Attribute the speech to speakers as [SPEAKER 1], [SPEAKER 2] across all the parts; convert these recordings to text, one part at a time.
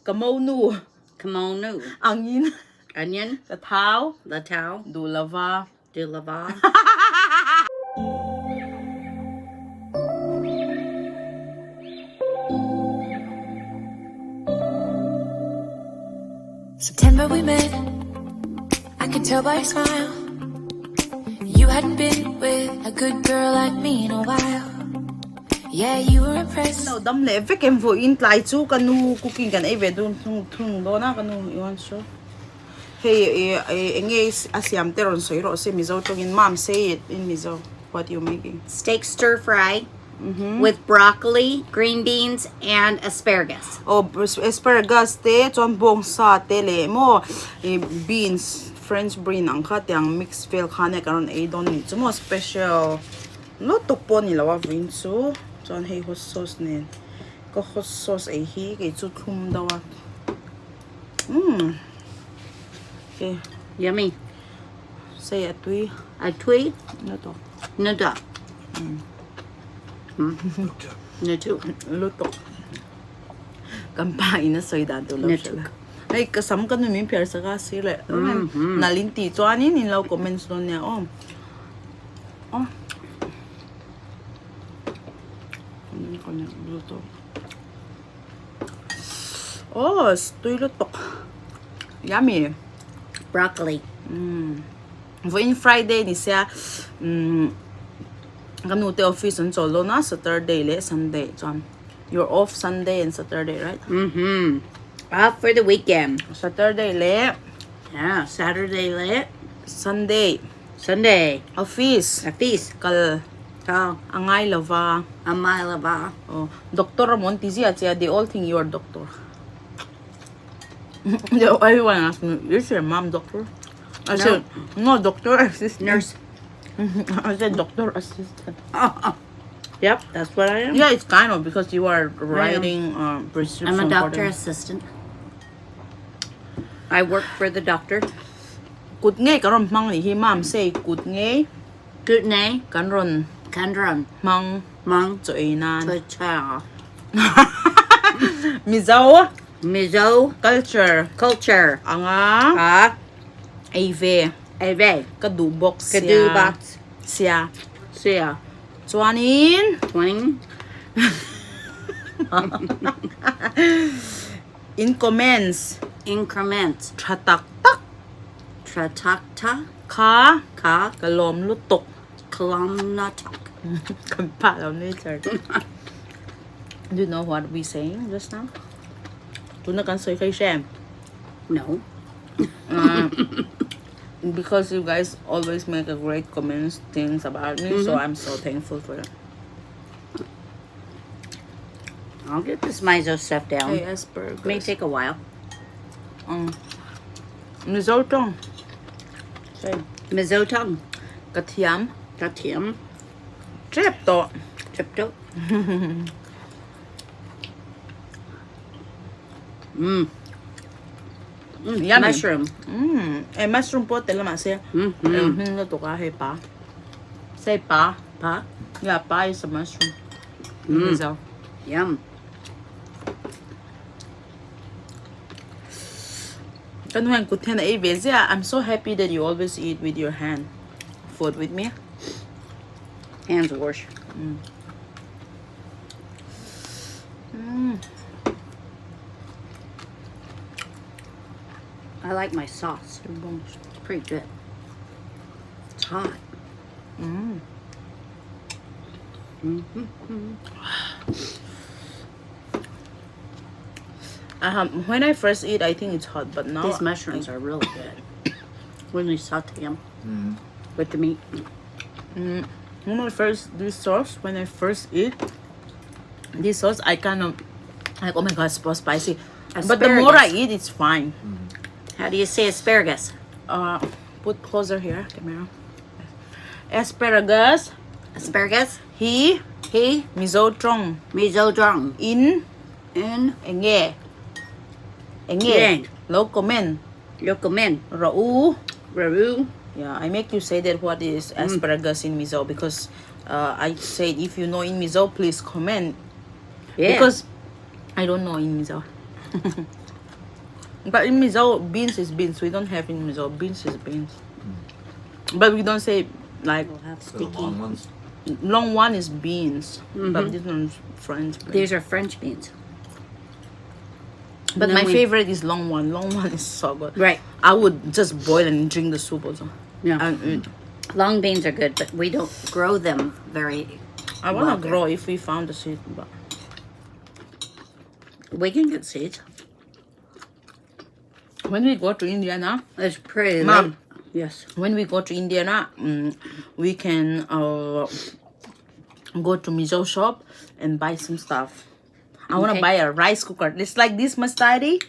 [SPEAKER 1] Ka monu.
[SPEAKER 2] Ka monu.
[SPEAKER 1] Angin.
[SPEAKER 2] Onion.
[SPEAKER 1] Ka thau.
[SPEAKER 2] La thau.
[SPEAKER 1] Duh lova.
[SPEAKER 2] Duh lova.
[SPEAKER 3] September we met I could tell by your smile You hadn't been with a good girl like me in a while Yeah you were impressed
[SPEAKER 1] Lo dam leh vek em vawiin tlai chu ka nu cooking kan ei ve dun thung thung dawn a ka nu i want show hei eng nge a siam te rawn sawi rawh se Mizo tawngin mom say it in Mizo what you making
[SPEAKER 2] Steak stir fry with broccoli, green beans and asparagus.
[SPEAKER 1] Aw asparagus te chuan bawngsa te leh maw ih beans french bean ang kha tiang mix vel khan e kan rawn ei dawn nih chu maw special lutuk pawh a ni lo a vawiin chu chuan hei hot sauce nen ka hot sauce ei hi kei chu thlum deuh a umm okay
[SPEAKER 2] Yummy.
[SPEAKER 1] Sei a tui.
[SPEAKER 2] A tui?
[SPEAKER 1] Lutuk.
[SPEAKER 2] Lutuk. Lutuk.
[SPEAKER 1] Lutuk. Kan pa in a sawi dan tur lo hre la. Hei ka sam ka nu min phiar sak a sir leh nal in tih chuanin in lo comments dawn nia aw. Aw. Lutuk. Aw tui lutuk. Yummy.
[SPEAKER 2] Broccoli.
[SPEAKER 1] Umm. Vawiin Friday ni sia umm ka nu te office an chawl dawn a Saturday leh Sunday chuan you're off Sunday and Saturday right?
[SPEAKER 2] Mhm. Off for the weekend.
[SPEAKER 1] Saturday leh
[SPEAKER 2] Yeah, Saturday leh
[SPEAKER 1] Sunday
[SPEAKER 2] Sunday.
[SPEAKER 1] Office
[SPEAKER 2] Office.
[SPEAKER 1] kal
[SPEAKER 2] Kal
[SPEAKER 1] a ngai lova.
[SPEAKER 2] A ngai lova.
[SPEAKER 1] Aw doctor a mawn ti ziah che a they all think you are doctor. Everyone ask me, is your mom doctor? I said, no, doctor assistant.
[SPEAKER 2] Nurse.
[SPEAKER 1] I said doctor assistant.
[SPEAKER 2] Yep, that's what I am.
[SPEAKER 1] Yeah, it's kind of because you are writing prescription.
[SPEAKER 2] I'm a doctor assistant. I work for the doctor.
[SPEAKER 1] Kut ngei kan rawn hmang nih hi mom say kut ngei.
[SPEAKER 2] Kut ngei.
[SPEAKER 1] Kan rawn.
[SPEAKER 2] Kan rawn.
[SPEAKER 1] Hmang.
[SPEAKER 2] Hmang.
[SPEAKER 1] Chaw ei nan.
[SPEAKER 2] Chaw.
[SPEAKER 1] Mizo.
[SPEAKER 2] Mizo.
[SPEAKER 1] Culture.
[SPEAKER 2] Culture.
[SPEAKER 1] Anga.
[SPEAKER 2] A.
[SPEAKER 1] Ei ve.
[SPEAKER 2] Ei ve.
[SPEAKER 1] Ka duh bawk sia.
[SPEAKER 2] Ka duh bawk.
[SPEAKER 1] Sia.
[SPEAKER 2] Sia.
[SPEAKER 1] Chuanin.
[SPEAKER 2] Chuanin.
[SPEAKER 1] In comments.
[SPEAKER 2] In comments.
[SPEAKER 1] Tha tak tak.
[SPEAKER 2] Tha tak tak.
[SPEAKER 1] Kha.
[SPEAKER 2] Kha.
[SPEAKER 1] Ka lawm lutuk.
[SPEAKER 2] Ka lawm lutuk.
[SPEAKER 1] Kan pah lo nature. Do you know what we saying just now? Tuna kan sawi khai hre em?
[SPEAKER 2] No.
[SPEAKER 1] Because you guys always make a great comments things about me, so I'm so thankful for that.
[SPEAKER 2] I'll get this miso stuff down.
[SPEAKER 1] Hey, asparagus.
[SPEAKER 2] May take a while.
[SPEAKER 1] Mizo tawng. Say.
[SPEAKER 2] Mizo tawng.
[SPEAKER 1] Ka thiam.
[SPEAKER 2] Ka thiam.
[SPEAKER 1] Trep tawh.
[SPEAKER 2] Trep tawh. Mm.
[SPEAKER 1] Yummy.
[SPEAKER 2] Mushroom.
[SPEAKER 1] Mm. Eh, mushroom pawh tel lamah se.
[SPEAKER 2] Mm-hmm.
[SPEAKER 1] Hming lutuk a hei pa. Say pa.
[SPEAKER 2] Pa?
[SPEAKER 1] Yeah, pa is a mushroom.
[SPEAKER 2] Mm. Yum.
[SPEAKER 1] Ka nu hian kut hian a ei ve ziah. I'm so happy that you always eat with your hand. Food with me.
[SPEAKER 2] Hands wash.
[SPEAKER 1] Mm. Mm.
[SPEAKER 2] I like my sauce. It's pretty good. It's hot.
[SPEAKER 1] Mm.
[SPEAKER 2] Mm-hmm.
[SPEAKER 1] When I first eat, I think it's hot, but now
[SPEAKER 2] these mushrooms
[SPEAKER 1] I
[SPEAKER 2] are really good. When you saute them with the meat.
[SPEAKER 1] When I first this sauce, when I first eat this sauce, I kind of like, oh my god, it's so spicy. But the more I
[SPEAKER 2] Asparagus.
[SPEAKER 1] eat, it's fine.
[SPEAKER 2] How do you say asparagus?
[SPEAKER 1] Put closer here, camera. Asparagus.
[SPEAKER 2] Asparagus.
[SPEAKER 1] He.
[SPEAKER 2] He.
[SPEAKER 1] Mizo tawng.
[SPEAKER 2] Mizo tawng.
[SPEAKER 1] In.
[SPEAKER 2] In.
[SPEAKER 1] Enge. Enge.
[SPEAKER 2] Eng.
[SPEAKER 1] Lo comment.
[SPEAKER 2] Lo comment.
[SPEAKER 1] Rau.
[SPEAKER 2] Rau.
[SPEAKER 1] Yeah, I make you say that what is asparagus in Mizo because I said if you know in Mizo, please comment.
[SPEAKER 2] Yeah.
[SPEAKER 1] Because I don't know in Mizo. But in Mizo, beans is beans. We don't have in Mizo. Beans is beans. But we don't say like
[SPEAKER 2] We'll have
[SPEAKER 4] The long
[SPEAKER 2] sticky.
[SPEAKER 4] ones.
[SPEAKER 1] long one is beans, but this one's French beans.
[SPEAKER 2] These are French beans.
[SPEAKER 1] But
[SPEAKER 2] And
[SPEAKER 1] my
[SPEAKER 2] then we-
[SPEAKER 1] favorite is long one. Long one is so good.
[SPEAKER 2] Right.
[SPEAKER 1] I would just boil and drink the soup also.
[SPEAKER 2] Yeah.
[SPEAKER 1] And eat.
[SPEAKER 2] Long beans are good, but we don't grow them very.
[SPEAKER 1] I wanna
[SPEAKER 2] Well,
[SPEAKER 1] grow if we found the seed, but
[SPEAKER 2] We can get seeds.
[SPEAKER 1] when we go to Indiana,
[SPEAKER 2] It's pretty.
[SPEAKER 1] Mom.
[SPEAKER 2] late. Yes.
[SPEAKER 1] when we go to Indiana, we can go to Mizo shop and buy some stuff. I wanna
[SPEAKER 2] Okay.
[SPEAKER 1] buy a rice cooker. It's like this much tiny,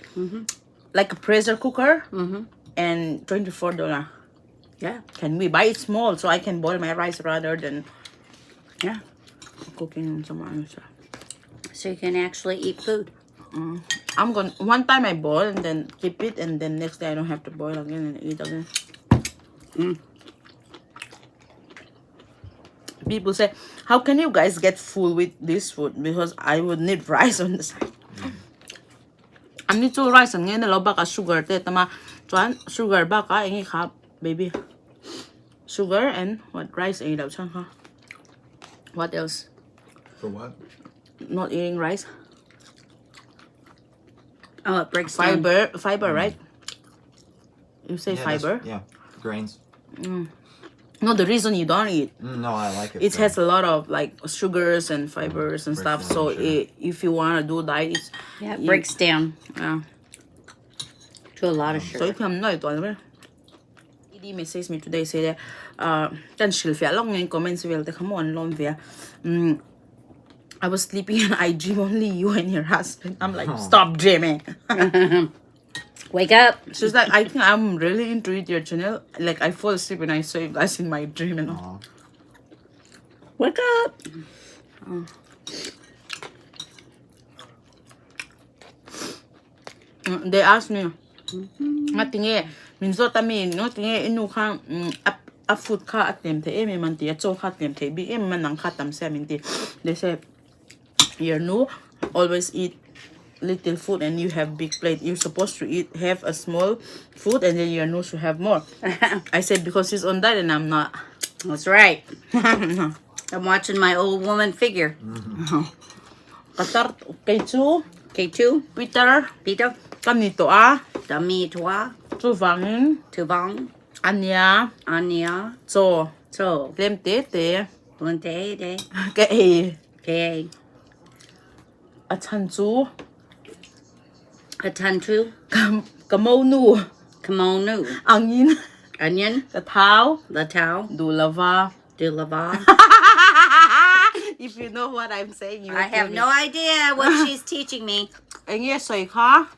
[SPEAKER 1] like a pressure cooker, and $24.
[SPEAKER 2] Yeah.
[SPEAKER 1] Can we buy it small so I can boil my rice rather than
[SPEAKER 2] Yeah.
[SPEAKER 1] cooking some other stuff?
[SPEAKER 2] So you can actually eat food.
[SPEAKER 1] I'm gonna one time I boil and then keep it, and then next day I don't have to boil again and eat again. People say, "How can you guys get full with this food?" Because I would need rice on the side. Ani chu rice ang nge na lo baka sugar te tama chuan sugar baka eng kha baby sugar and what rice ei lo chang ha. What else?
[SPEAKER 4] For what?
[SPEAKER 1] Not eating rice.
[SPEAKER 2] Oh, it breaks down.
[SPEAKER 1] Fiber, fiber, right? You say
[SPEAKER 4] Yeah, that's-
[SPEAKER 1] fiber?
[SPEAKER 4] Yeah. Grains.
[SPEAKER 1] No, the reason you don't eat
[SPEAKER 4] No, I like it.
[SPEAKER 1] it
[SPEAKER 4] though.
[SPEAKER 1] has a lot of like sugars and fibers and
[SPEAKER 4] Breaks
[SPEAKER 1] stuff.
[SPEAKER 4] down
[SPEAKER 1] So
[SPEAKER 4] sugar.
[SPEAKER 1] if you wanna do diet, it's
[SPEAKER 2] Yeah, it
[SPEAKER 1] you-
[SPEAKER 2] breaks down
[SPEAKER 1] Yeah.
[SPEAKER 2] to a lot of
[SPEAKER 1] So
[SPEAKER 2] sugar.
[SPEAKER 1] if I'm not it, Edie messaged me today say that kan shilfia long in comments will te come on long via. I was sleeping and I dream only you and your husband. I'm like, stop dreaming.
[SPEAKER 2] Wake up.
[SPEAKER 1] She's like, I think I'm really into it, your channel. Like I fall asleep and I saw you guys in my dream and all.
[SPEAKER 4] Aw.
[SPEAKER 2] Wake up.
[SPEAKER 1] They asked me, ngatinge min zo ta mi ngatinge inu kha a food kha a tem the em em an ti a chaw kha tem the bi em man nang kha tam se min ti. They say your nu always eat little food and you have big plate. You're supposed to eat have a small food and then your nu should have more. I said because she's on diet and I'm not.
[SPEAKER 2] That's right. I'm watching my old woman figure.
[SPEAKER 1] Qatar kei chu
[SPEAKER 2] K2,
[SPEAKER 1] Peter
[SPEAKER 2] Pito,
[SPEAKER 1] kam ni to a
[SPEAKER 2] Dami Twa,
[SPEAKER 1] chu wangin
[SPEAKER 2] Tubong,
[SPEAKER 1] ania
[SPEAKER 2] Anya,
[SPEAKER 1] chaw
[SPEAKER 2] So,
[SPEAKER 1] tlem te te
[SPEAKER 2] Blinte, De,
[SPEAKER 1] ka ei
[SPEAKER 2] K,
[SPEAKER 1] a chan chu
[SPEAKER 2] Atantu,
[SPEAKER 1] ka mo nu
[SPEAKER 2] Kamonu,
[SPEAKER 1] angin
[SPEAKER 2] Onion,
[SPEAKER 1] ka thau
[SPEAKER 2] Latau,
[SPEAKER 1] du lava.
[SPEAKER 2] Dulava.
[SPEAKER 1] If you know what I'm saying, you
[SPEAKER 2] I
[SPEAKER 1] will
[SPEAKER 2] have
[SPEAKER 1] kill me.
[SPEAKER 2] no idea what she's teaching me.
[SPEAKER 1] Enge soi kha.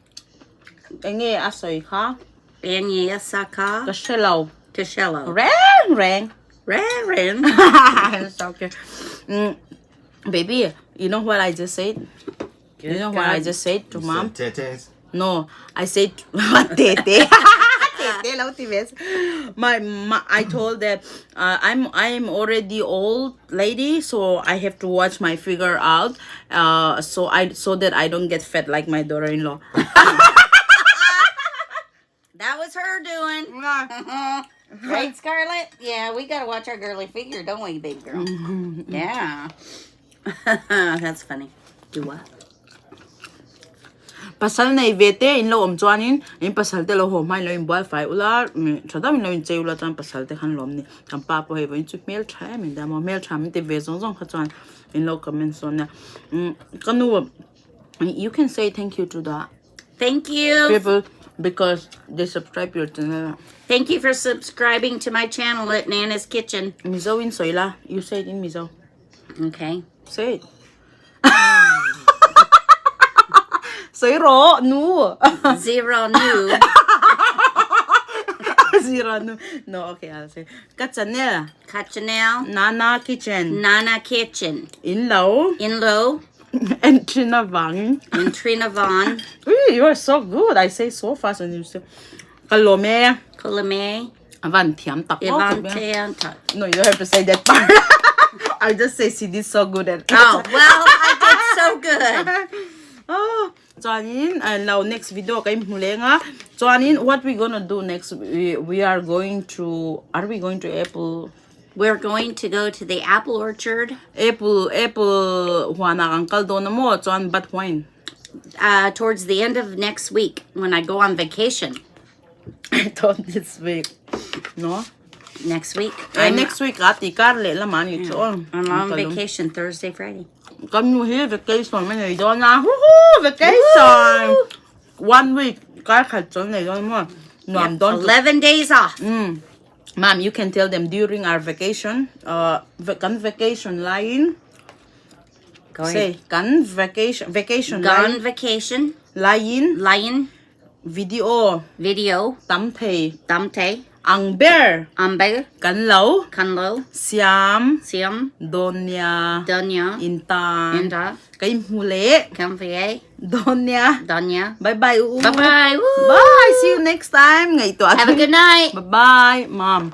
[SPEAKER 1] Enge a soi kha.
[SPEAKER 2] Anya Saka
[SPEAKER 1] Ka hrelo.
[SPEAKER 2] Tashello.
[SPEAKER 1] Reng reng.
[SPEAKER 2] Ren Ren.
[SPEAKER 1] It's okay. Baby, you know what I just said? You know what I
[SPEAKER 2] God.
[SPEAKER 1] just said to
[SPEAKER 4] You
[SPEAKER 1] mom?
[SPEAKER 4] said Tetes.
[SPEAKER 1] No, I said what tete. Tete lo ti ves. My I told that I'm already old lady, so I have to watch my figure out, so that I don't get fat like my daughter-in-law.
[SPEAKER 2] That was her doing. Right, Scarlett? Yeah, we gotta watch our girly figure, don't we, baby girl? Yeah. That's funny. Do what?
[SPEAKER 1] Pasal nei ve te in lo awm chuanin in pasal te lo haw hma in lo inbual fai ula tha deuh in lo inchei ula chuan pasal te khan lawm ni kan pa pawh hei vawiin chu hmel tha em in dah maw hmel tha min ti ve zawng zawng kha chuan in lo comment sawn nia ka nu you can say thank you to the
[SPEAKER 2] Thank you.
[SPEAKER 1] people because they subscribe your channel.
[SPEAKER 2] Thank you for subscribing to my channel at Nana's Kitchen.
[SPEAKER 1] Mizo in soila you say it in Mizo.
[SPEAKER 2] Okay.
[SPEAKER 1] Say it. Soi ro nu.
[SPEAKER 2] Zero new.
[SPEAKER 1] Zero nu. No, okay, I'll say. Ka channel.
[SPEAKER 2] Kachanel.
[SPEAKER 1] Nana Kitchen.
[SPEAKER 2] Nana Kitchen.
[SPEAKER 1] In lo.
[SPEAKER 2] In Lo.
[SPEAKER 1] And Trina Vang.
[SPEAKER 2] And Trina Vaughn.
[SPEAKER 1] Ooh, you are so good. I say so fast and you say. Kalome.
[SPEAKER 2] Kolome.
[SPEAKER 1] Avan thiam tak.
[SPEAKER 2] Ivan Teanta.
[SPEAKER 1] No, you don't have to say that part. I just say she did so good at
[SPEAKER 2] Oh, well, I did so good.
[SPEAKER 1] Oh, Chuanin lo next video ka inhmu leng a. Chuanin what we gonna do next we, we are going to are we going to apple
[SPEAKER 2] We're going to go to the apple orchard.
[SPEAKER 1] Apple apple huanah kan kal dawn a maw chuan but when?
[SPEAKER 2] Uh, towards the end of next week when I go on vacation.
[SPEAKER 1] I thought this week. No?
[SPEAKER 2] Next week.
[SPEAKER 1] Eh, next week a ti kar leh lamah ni chu aw.
[SPEAKER 2] I'm on vacation Thursday, Friday.
[SPEAKER 1] Kan nu hi vacation mai nei dawn a. Woohoo! Vacation! One week kar khat chawl nei dawn maw. Nuam dawn.
[SPEAKER 2] 11 days off.
[SPEAKER 1] Mm. Mom, you can tell them during our vacation, uh, kan vacation laiin,
[SPEAKER 2] Go ahead.
[SPEAKER 1] say, kan vacation, vacation
[SPEAKER 2] Gone vacation.
[SPEAKER 1] laiin,
[SPEAKER 2] Lion.
[SPEAKER 1] Video.
[SPEAKER 2] Video.
[SPEAKER 1] Tam thei.
[SPEAKER 2] Tam thei.
[SPEAKER 1] Ang ber.
[SPEAKER 2] Ang ber.
[SPEAKER 1] Kan lo.
[SPEAKER 2] Kan lo.
[SPEAKER 1] Siam.
[SPEAKER 2] Siam.
[SPEAKER 1] Donya.
[SPEAKER 2] Donya.
[SPEAKER 1] Inta.
[SPEAKER 2] Inta.
[SPEAKER 1] Ka inhmu leh.
[SPEAKER 2] Kan ve.
[SPEAKER 1] Donya.
[SPEAKER 2] Donya.
[SPEAKER 1] Bye bye u.
[SPEAKER 2] Bye bye.
[SPEAKER 1] Bye. See you next time. Ngaihtuah.
[SPEAKER 2] Have a good night.
[SPEAKER 1] Bye bye mom.